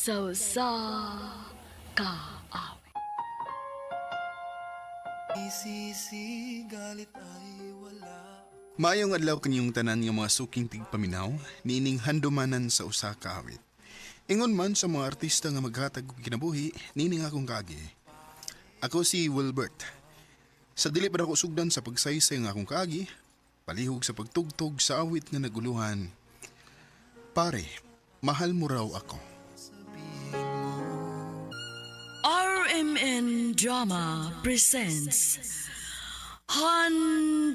Sa usa ka awit. Maayong adlaw kanyong tanan nga mga suking tigpaminaw niining handumanan sa usa ka awit. Ingon man sa mga artista nga maghatag og kinabuhi niining akong kaagi. Ako si Wilbert. Sa dili pa nako sugdan sa pagsaysay nga akong kaagi, palihog sa pagtugtog sa awit nga naguluhan. Pare, mahal mo raw ako. RMN Drama presents Handumanan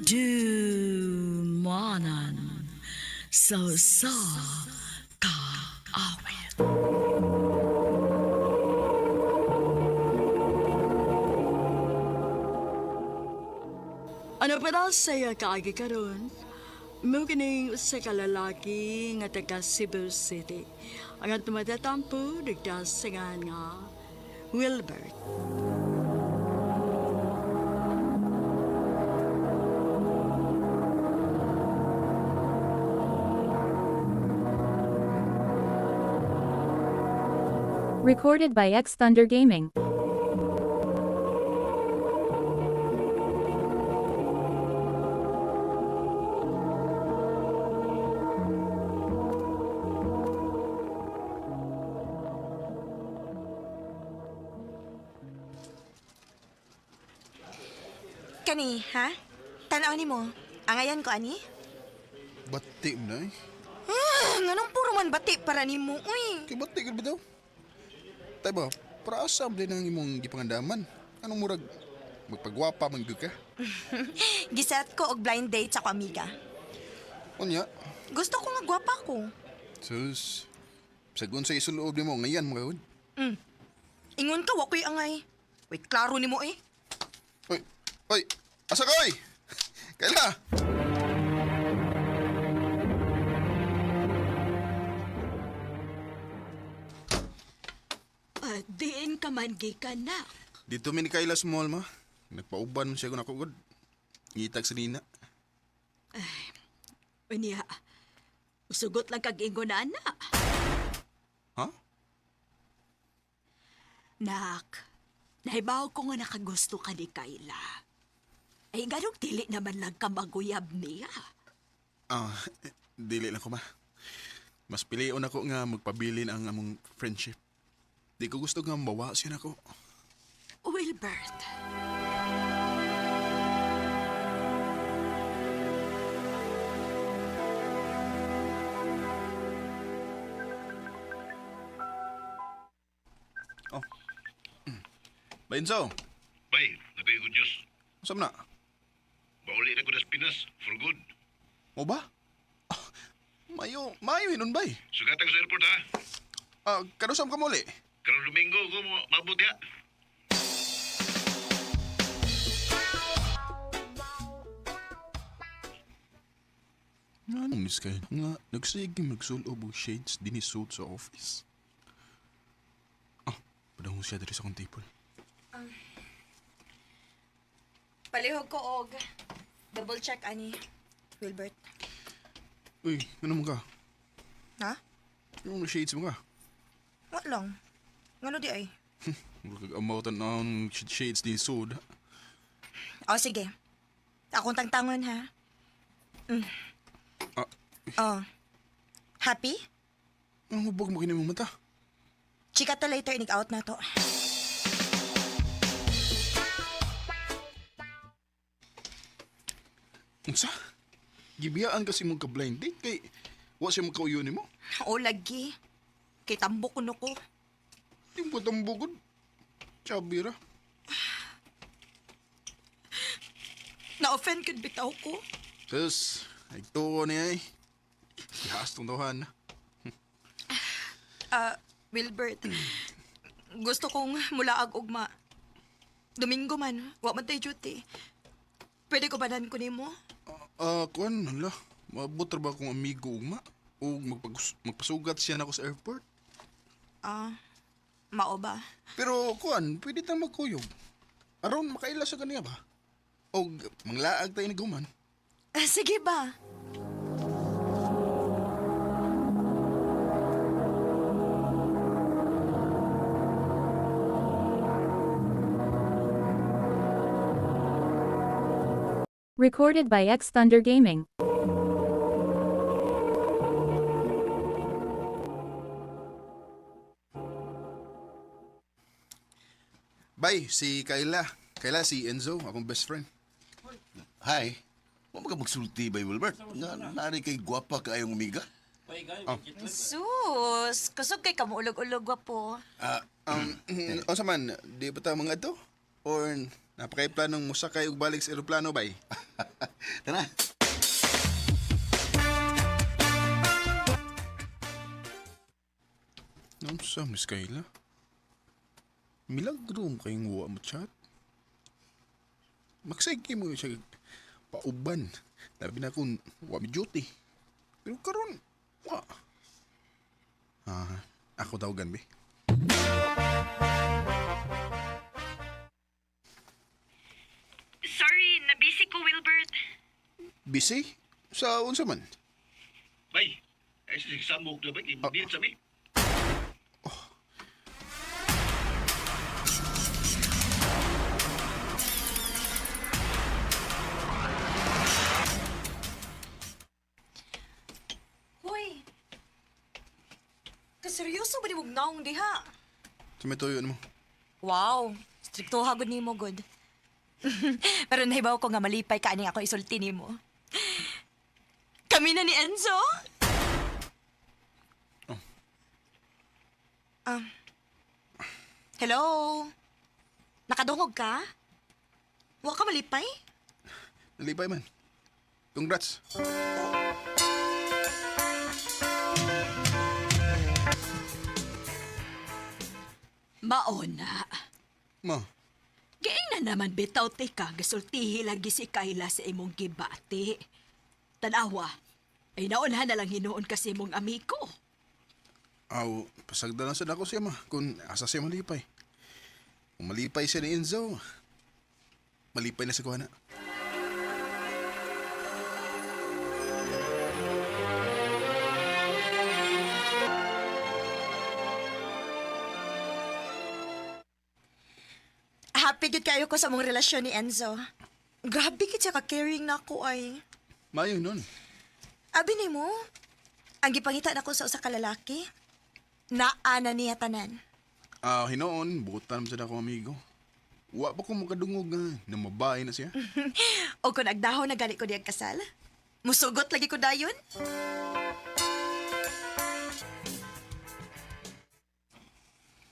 sa usa ka awit. Ano pa daw saya kaagi karon? Mo kining usa ka lalaki nga taga Cebu City. Ang atong matatampo nagdasingan nga Wilbert. Recorded by X Thunder Gaming. Kani, ha? Tanaw ni mo. Angayan ko ani? Bati mo na eh. Ah, nganong puro man bati para nimo, uy. Kay bati gud bitaw. Tay ba, para asa din ang imong gipangandaman? Anong murag magpagwapa man gyud ka? Giset ko og blind date sa ko amiga. Unya, Gusto ko nga gwapa ko. sus. Sagun sa isuloob nimo ngayan mga gud. Ingon ka wa ko'y angay. Uy, klaro nimo eh. Oy, oy, asa ka oy? Kaila. Diin ka man gikan na. Dito mi ni Kayla sa mall ma. Nagpauban man siya kun ako gud. Ngitag sa nina. Unya, usugot lang kag ingon na anak. Ha? Nak, nahibaw ko nga nakagusto ka ni Kayla. Ay, ganong dili naman lang ka maguyab niya. Ah, dili lang ko ma. Mas pilion ako nga magpabilin ang among friendship. Di ko gusto nga mawa siya nako. Wilbert, Oh. Bainso, Bay, nakoy good news. saan na? Bauli na ko das Pinas for good. Mo ba? Ah, mayo, mayo hinon bay. Sugatan ko sa airport ha. Ah, kanusam ka muli? Karong Domingo ko mo mabot ya. Nga nung miss kayo? Nga, nagsige magsulob og shades dinhi suit sa office. Ah, padahon siya diri sa akong table. Palihog ko og double check ani. Wilbert. Uy, ano mo ka? Ha? Yung mga shades mo ka? Wa lang. Ngano di ay? Mura kag amaw tan-awon shades din suit. O sige. Akong tangtangon ha. Ah, Oh. Happy? ang hubog mo kini mong mata. Chika ta later inig out na to. Unsa? Gibiyaan kasi mong ka-blind date kay wa siya magkauyo nimo. O lagi. Kay tambok kuno ko. Di mo tambugod. Chubby ra. Na-offend kid bitaw ko. Sus, ay tuo niya eh. Gihas tong tawhan. Ah, Wilbert. Gusto kong mulaag ugma. Domingo man, wa man tay duty. Pwede ko banan ko nimo? Ah, kuan, hala. Maabot ra ba akong amigo ugma? O magpasugat siya nako sa airport? Ah, mao ba? Pero kuan, pwede tang magkuyog. Aron makaila sa kaniya ba? O manglaag tayo niguman. Ah, sige ba? Recorded by X Thunder Gaming. Bye, si Kayla. Kayla, si Enzo, akong best friend. Hi. Wa man ka magsulti bay Wilbert? Nga nari kay gwapa kaayong umiga. Sus, kusog kay kamuulog-ulog wa po. Ah, Unsa man, di ba ta mga to? Or napakay planong musakay og balik sa eroplano bay? tara. Unsa, Miss Kayla? Milagro mo kayong wa mo chat. Magsige mo siya pauban. Labi na kung wa mi duty. Pero karon wa. Ah, ako tawagan be. Sorry, nabisi ko, Wilbert. Busy? Sa unsa man? Bay, ay sa samok na bay. Dito sa mi. Hoy. Kaseryoso ba ni mong naong diha? Sa may tuyo mo. Wow, strikto hagod nimo good. Pero nahibaw ko nga malipay ka aning ako isulti nimo. Kami na ni Enzo? Oh. Hello? Nakadungog ka? Wa ka malipay? Nalipay man. Congrats. Maona. Ma, Giing na naman bitaw ti ka, gisultihi lagi si Kayla sa imong gibati. Tanawa, ay naunhan na lang hinuon kasi imong amigo. aw, pasagda lang sad ako siya ma, kung asa siya malipay. Kung malipay siya ni Enzo, malipay na sa kuha na. Happy gid kayo ko sa mong relasyon ni Enzo. Grabe gid siya ka-caring na ako ay. Mayo nun. Abi nimo, ang gipangita nako sa usa ka lalaki, naa na niya tanan. Ah, hinoon, butan man sad ako amigo. Wa pa ko makadungog nga, namabae na siya. O kung agdahon na gali ko diyang kasal, musugot lagi ko dayon.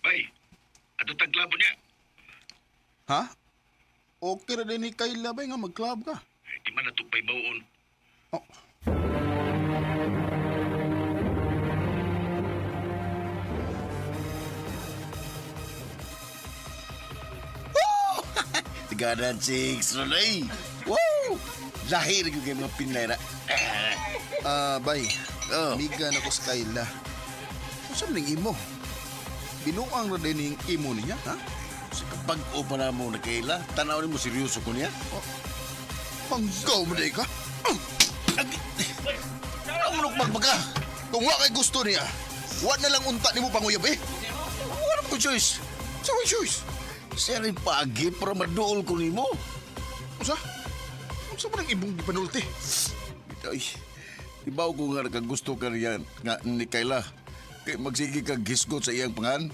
Bay, ato tagklabo niya. Ha? Okay ra din ni Kayla ba nga mag-club ka? Ay, di man natupay bawon. Oh. Tigana chicks Ronay. Wow! Lahi ra gyud kay mga pinlera. Ah, bay. Oh. Amiga na ko sa Kayla. Unsa man ning imo? Binuang ra din ning imo niya, ha? Sa kapag o pa na mo na kaila, tanaw nimo seryoso ko niya. Panggaw mo day ka? Ang manok magbaga. Kung wa kay gusto niya, wa na lang unta nimo panguyab eh. Wala ko choice. Sa way choice. Siya rin paagi para maduol ko nimo. Unsa? Unsa man ang imong gipanulti? Ay, ibaw ko nga nakagusto ka niya nga ni Kayla. Kay magsige ka gisgot sa iyang pangan.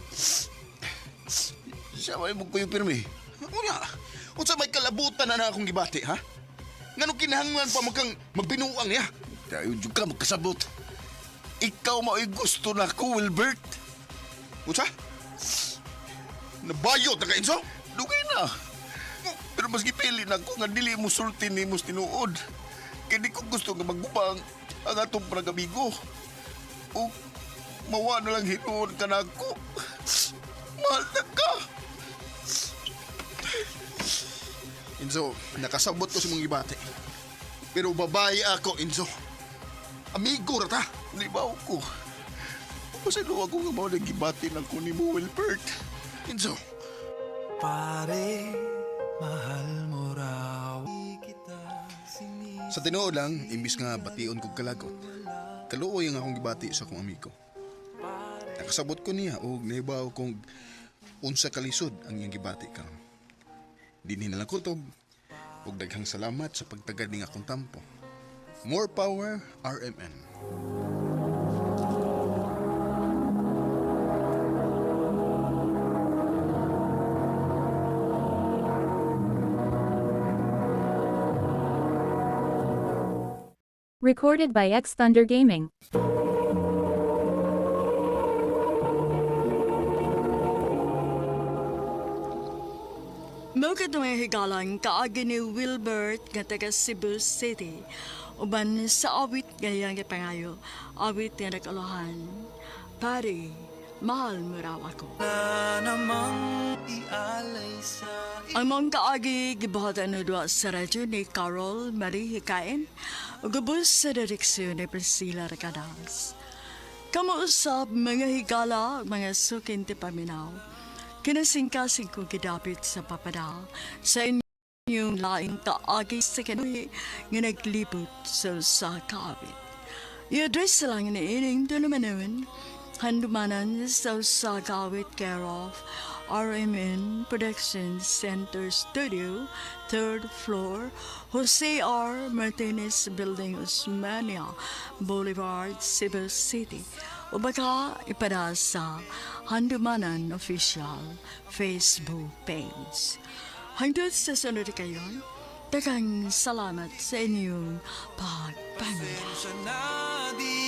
Siya may mo kuyo pirmi. Unya, unsa may kalabutan na na akong gibati, ha? Ngano kinahanglan pa man kang magbinuang niya? Tayo jud ka magkasabot. Ikaw mao'y gusto na ko, Wilbert. Unsa? Nabayot na ka, Enzo? Dugay na. Pero mas gipili na ko nga dili mo sulti nimo sa tinuod. Kay di ko gusto nga magubang ang atong panagamigo. O mawa na lang hinuon ka na ako. Mahal na ka. Enzo, nakasabot ko sa mong gibati. Pero babae ako, Enzo. Amigo ra ta. Libaw ko. Pasaylo ako nga mao nang gibati ng ko nimo, Wilbert. Enzo, Pare, mahal mo raw kita sa tinuod lang, imbis nga bation kog kalagot. Kaluoy ang akong gibati sa akong amigo. Nakasabot ko niya og nahibaw kong unsa kalisod ang iyang gibati karon. Dinhi na lang kutob. Ug daghang salamat sa pagtagad ning akong tampo. More power, RMN. Recorded by X Thunder Gaming. Mao kadtong higalang kaagi ni Wilbert nga taga Cebu City. Uban sa awit nga iyang gipangayo, awit nga nag-uluhan. Pare, mahal mo raw ako. Na namang ialay sa Ang mga kaagi gibuhatan na duwa sa radyo ni Carol Marie Hikain ug gubos sa direksyon ni Priscilla Recadas. Kamuusap mga higala, mga sukin ti paminaw. Kinasingkasing ko gidapit sa papada sa inyong laing kaagi sa kinabuhi nga naglibot sa usa ka awit. I-address lang ni ining tulumanon, handumanan sa usa ka awit care of RMN Production Center Studio, third floor, Jose R. Martinez Building, Osmania Boulevard, Cebu City. O baka ipada sa Handumanan Official Facebook page. Hangtod sa sunod kayon, daghang salamat sa inyong pagpamilya. Pasensya na di